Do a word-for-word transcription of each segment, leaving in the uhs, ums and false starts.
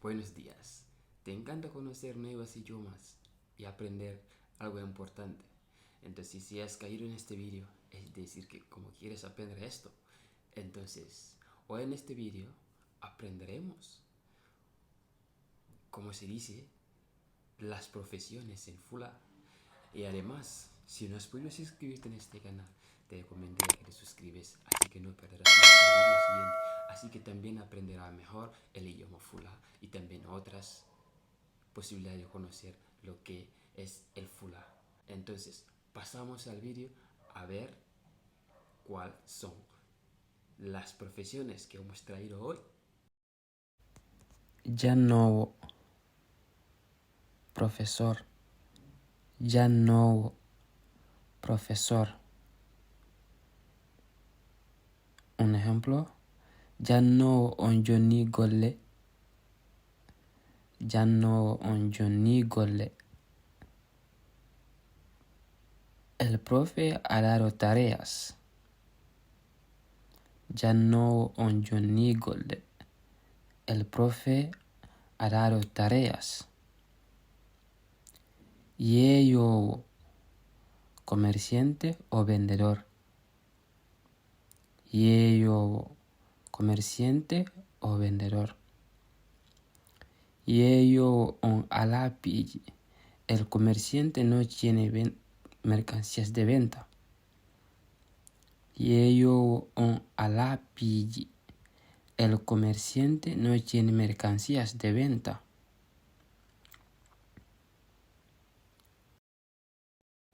Buenos días. ¿Te encanta conocer nuevos idiomas y aprender algo importante? Entonces, si has caído en este vídeo, es decir que como quieres aprender esto. Entonces, hoy en este vídeo aprenderemos, como se dice, las profesiones en Fula. Y además, si no has podido suscribirte en este canal, te recomiendo que te suscribes, así que no perderás nuestro vídeo siguiente. Así que también aprenderás mejor el idioma Fula y también otras posibilidades de conocer lo que es el Fula. Entonces, pasamos al vídeo a ver cuáles son las profesiones que hemos traído hoy. Jannoowo, professeur. Jannoowo, professeur. Un ejemplo, jannoowo on jonnii golle. Jannoowo on jonnii golle. El profe ha dado tareas. Jannoowo on jonnii golle. El profe ha dado tareas. Yeeyoowo, comerciante o vendedor. Yeeyoowo, comerciante o vendedor. Yeeyoowo on alaa piiji. El comerciante no tiene ven-, mercancías de venta. Yeeyoowo on alaa piiji. El comerciante no tiene mercancías de venta.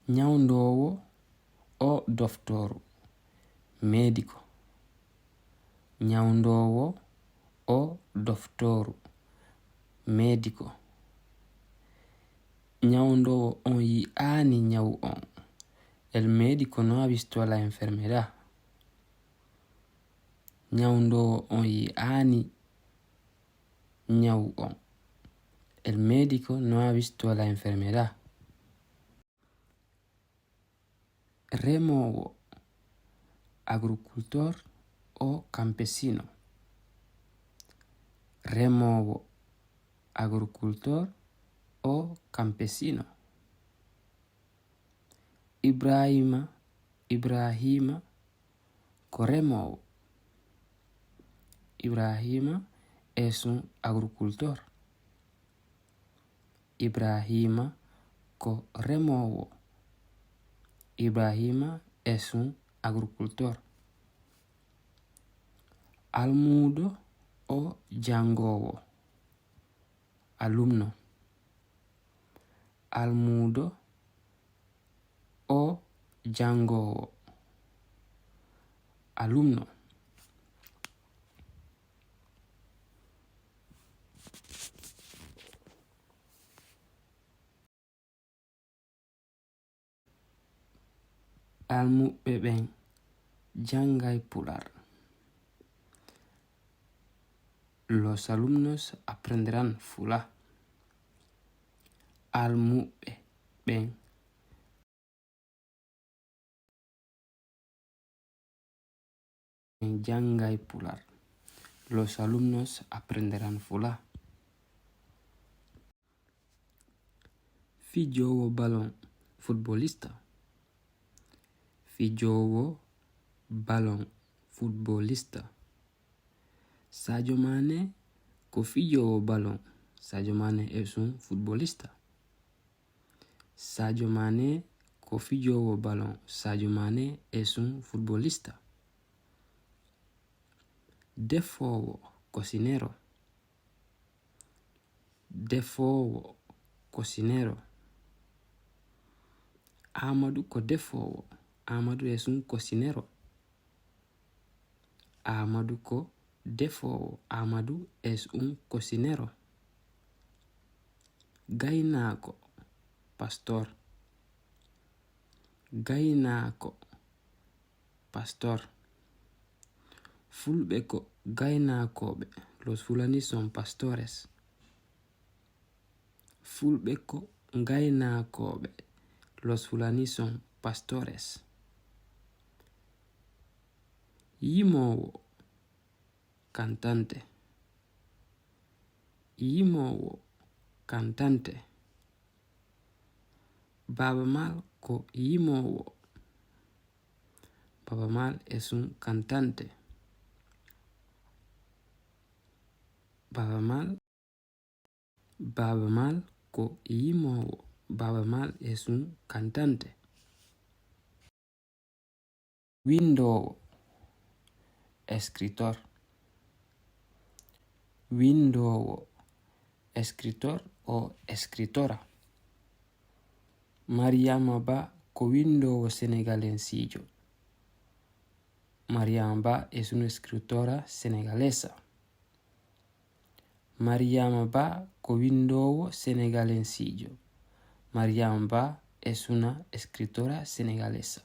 Ñawndoowo o doftooru, médico. Ñawndoowo o doftooru, médico. Ñawndoowo on yi'aani ñawu on. El médico no ha visto la enfermedad. Ñawndoowo on yi'aani ñawu on. El médico no ha visto la enfermedad. Remoowo, agricultor o campesino. Remoowo, agricultor o campesino. Ibrahima, Ibrahima ko remoowo. Ibrahima es un agricultor. Ibrahima ko remoowo. Ibrahima es un agricultor. Almuudo o janngoowo. Alumno. Almuudo o janngoowo. Alumno. Almuɓɓe ɓen janngay Pular. Los alumnos aprenderán Fula. Almuɓɓe ɓen janngay Pular. Los alumnos aprenderán Fula. Fijoowo ballon, futbolista. Fijoowo ballon, futbolista. Sadio Mané ko fijoowo ballon. Sadio Mané es un futbolista. Sadio Mané ko fijoowo ballon. Sadio Mané es un futbolista. Defoowo, cocinero. Defoowo, cocinero. Aamadu ko defoowo. Aamadu es un cocinero. Aamadu ko defoowo. Aamadu es un cocinero. Gaynaako, pastor. Gaynaako, pastor. Fulɓe ko gaynaakooɓe. Los fulanis son pastores. Fulɓe ko gaynaakooɓe. Los fulanis son pastores. Yimoowo, cantante. yimoowo, cantante. Baaba Maal ko yimoowo. Baaba Maal es un cantante. Baaba Maal, Baaba Maal ko yimoowo. Baaba Maal es un cantante. Winndoowo, escritor. Winndoowo, escritor o escritora. Mariama Ba ko winndoowo senegalensiijo. Mariama Ba es una escritora senegalesa. Mariama Ba ko winndoowo senegalensiijo. Mariama Ba es una escritora senegalesa.